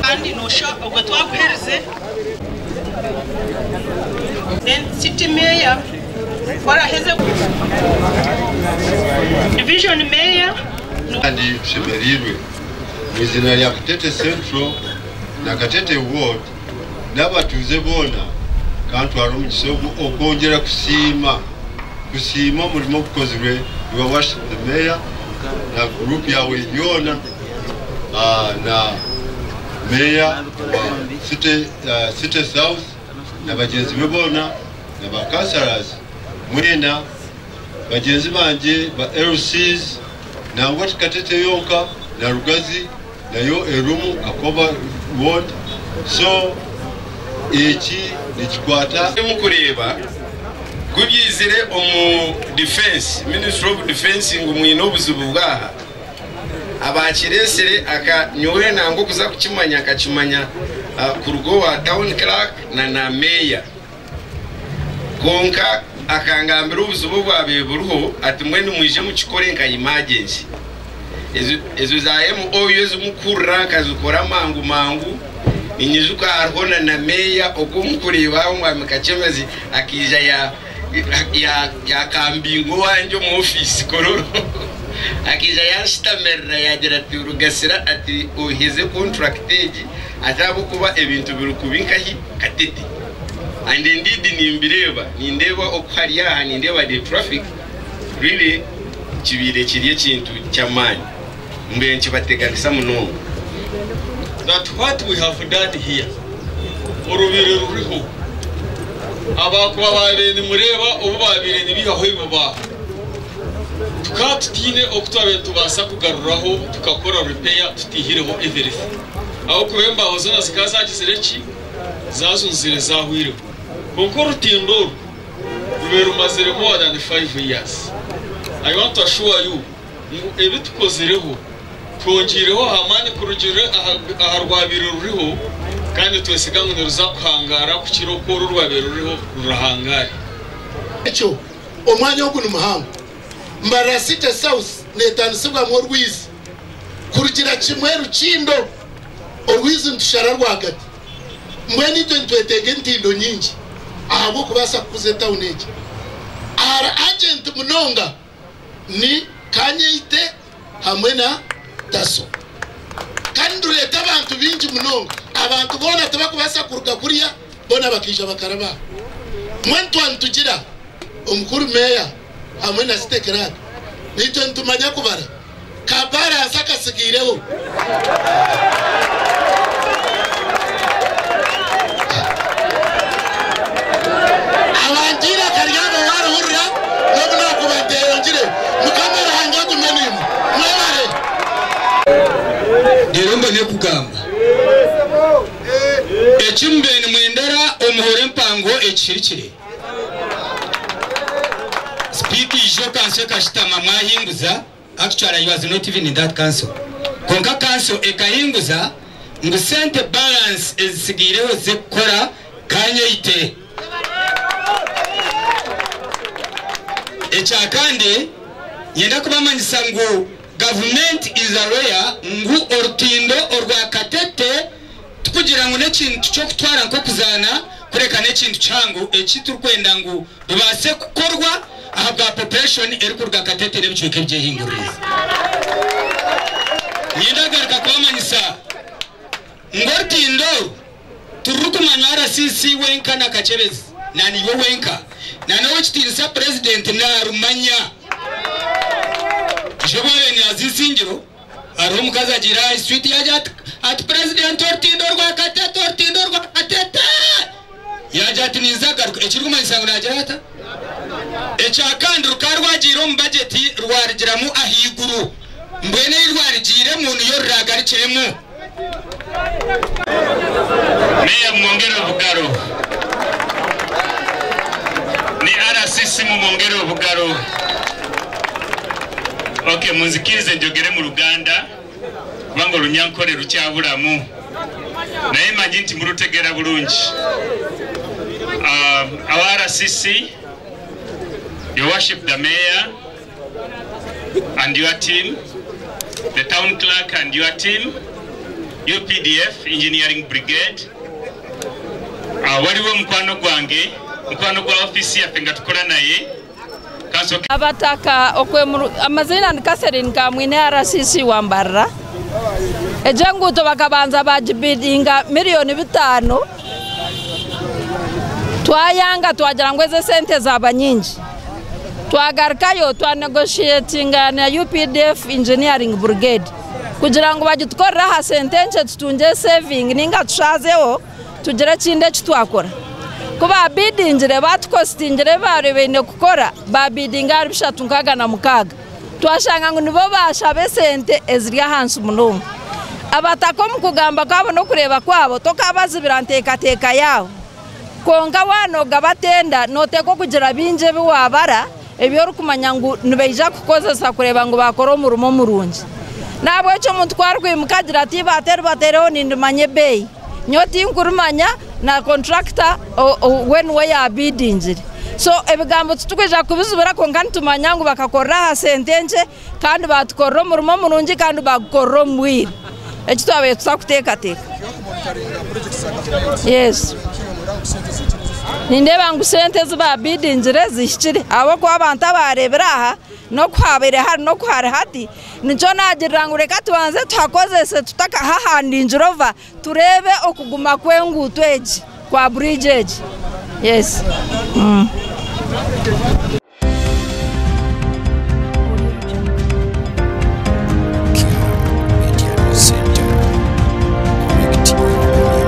Kandi nosha ogwo twakuherize then city mayor ku araheze division mayor. Kandi tushemereirwe omu eiziina rya Katete Central na Katete Ward n'abatuuze boona kantware omugisha ogu okwongyera kusiima kusiima omurimo ogukozirwe Your Worship the Mayor na group yaawe yoona na Mayor wa City, City South na bagyenzi be boona na ba councillors mwena bagyenzi bangye ba LCs nangwa ti Katete yonka na Rugazi nayo erimu Kakoba ward so eki nikikwata. Mukureeba ku byaizire omu defence, Ministry of Defence ngu mwine obuzibu bwaha, abaakireetsire aka nyowe nangwa okuza kukimanya nkakimanya kuruga owa Town Clerk na na Meeya. Kwonka akangambira obuzibu obwabaire buriho ati mbwenu mwije mukikore nka emergency. Ezo za MOU ezi mukuhurira nkazikora mangu mangu. Ninyijuka hariho na na meeya ogwo omukureeba aho Omwami Kakyemezi akaija ya yakambinga owangye omu ofiisi Kololo akaija yanshitamirira yagira ati Rugasira ati oheze contract egi ati ahabw'okuba ebintu biri kubi nkahi Katete. And indeed nimbireeba, nindeeba oku hari aha, nindeeba the traffic really kibaire kiri ekintu ky'amaani mbwenu nikibateganisa munonga. That what we have done here orubaire ruriho abakuba baabaire nimureeba obu baabaire nibaihaho ebibaaho tukaba tutaine oku twabaire nitubaasa kugaruraho tukakora repair tutaihireho everything ahabw'okuba embaaho zoona zikaba zagizire ki? Zaazunzire zaahweireho. Kwonka orutindo oru rubaire rumazire more than five years. I want to assure you ngu ebi tukozireho twongyeireho aha maani kurugiirira aha rwabaire ruriho kandi nitwesiga ngu niruza kuhangaara kukira oku oru orwabaire ruriho rurahangaare. Ekyo omwanya ogu ni muhango. Mbarara City South netandisibwamu orwizi kurugira kimwe Rukindo. Orwizi nitushara rwagati. Mbwenu itwe nitwetenga entindo nyingi ahabw'okubaasa kukuza etawuni egi. Ahari agenti munonga ni Kanyeite hamwe na Taso. Kandi nirureeta abantu baingi munonga. Abantu boona tibakubaasa kuruga kuriya boona bakaija bakaraba aha. Mbwenu twaba nitugira omukuru meeya hamwe na site clerk, naitwe nitumanya kubara. Ka balance akatsigaireho. Abantu eiraka ryabo waarihurira n'obu naakuba nteeyongire. Mukama Ruhanga agume naimwe. Mwebare. Reero mbone kugamba eki mubaire nimwendera omuhoro empango ekihirikire. Sipiika ijo kanso ekashutama mwahinguza. Actually I was not even in that council kwonka council ekahinguza ngu sente balance ezitsigaireho z'ekukora Kanyeite. Ekyakandi nyenda kubamanyisa ngu gavumenti is aware ngu orutindo orwa Katete tikugira ngu n'ekintu ky'okutwara nk'okuzaana kureka n'ekintu kihango eki turikwenda ngu Rubaase kukorwa ahabwa population erikuruga Katete n'ebicweka ebigyehinguririize. Niinyenda kugaruka kubamanyisa ngu orutindo oru tirurikumanywa RCC wenka na Kakyebezi na niiwe wenka na n'owekitiinisa Purezidenti naarumanya. Ijo obu abaire naaza Isingiro hariho omukazi agiire aha street yaagira ati ati Purezidenti orutindo rwa Katete orutindo rwa Katete! Yaagira ati, Ninza kugaruka. Ekirikumanyisa ngu naagira ata? Ekya kandi rukaba rwagiire omu bajeti rwarugiramu ahaiguru. Mbwenu ei rwarugiiremu niyo ruraagarukiremu. Meeya mumwongere obugaro. Ne RCC mumwongere obugaro. Ok munzikirize njogere mu Luganda kubanga Olunyankore rukyaburamu. Naye manyi nti murutegeera bulungi. Our RCC, your worship the mayor and your team, the town clerk and your team, UPDF Engineering Brigade. Waliwo mukwano gwange, mukwano gwa ofiisi yaffe nga tukola naye. Abataka okwemuru amazina ni Catherine Kamwine RCC Wambarra. Ejo enguuto bakabanza bagibidinga 5,000,000 twayanga twagira ngu ezo sente zaba nyingi. Twagarukayo twanegotiatinga na UPDF Engineering Brigade kugira ngu bagitukorere aha sente nkye tutunge saving ninga tushazeho tugire ekindi eki twakora. Ku babidingire batukositingire bari baine kukora babidinga ahari 366. Twashanga ngu nibo bashaba esente eziri ahansi munonga. Abataka omu kugamba kwabo n'okureeba kwabo tokabazibira nteekateeka yaabo. Kwonka waanoga batenda nooteekwa okugira bingi ebi wabara ebi orikumanya ngu nibaija kukozesa kureeba ngu bakora omurimo murungi. Nahabwekyo omuntu ku arikwimuka agira ati eibaati eri bateereho nindimanya ebeeyi. Nyowe tinkurimanya na contractor we niwe yabidingire. So ebigambo titukwija kubizibira kwonka nitumanya ngu bakakorera aha sente nkye kandi batukorera omurimo murungi kandi bagukorera omu bwire. Eki twabaire tutakuteekateeka. Yes. Nindeeba ngu sente ezi babidingire zihikire ahabw'okuba abantu abareebire aha n'oku habaire hari n'oku hari hati nikyo nagirira ngu reka tubanze tuhakozese tutakahahandingire ova tureebe okuguma kw'enguuto egi kwa bridge egi. Yes.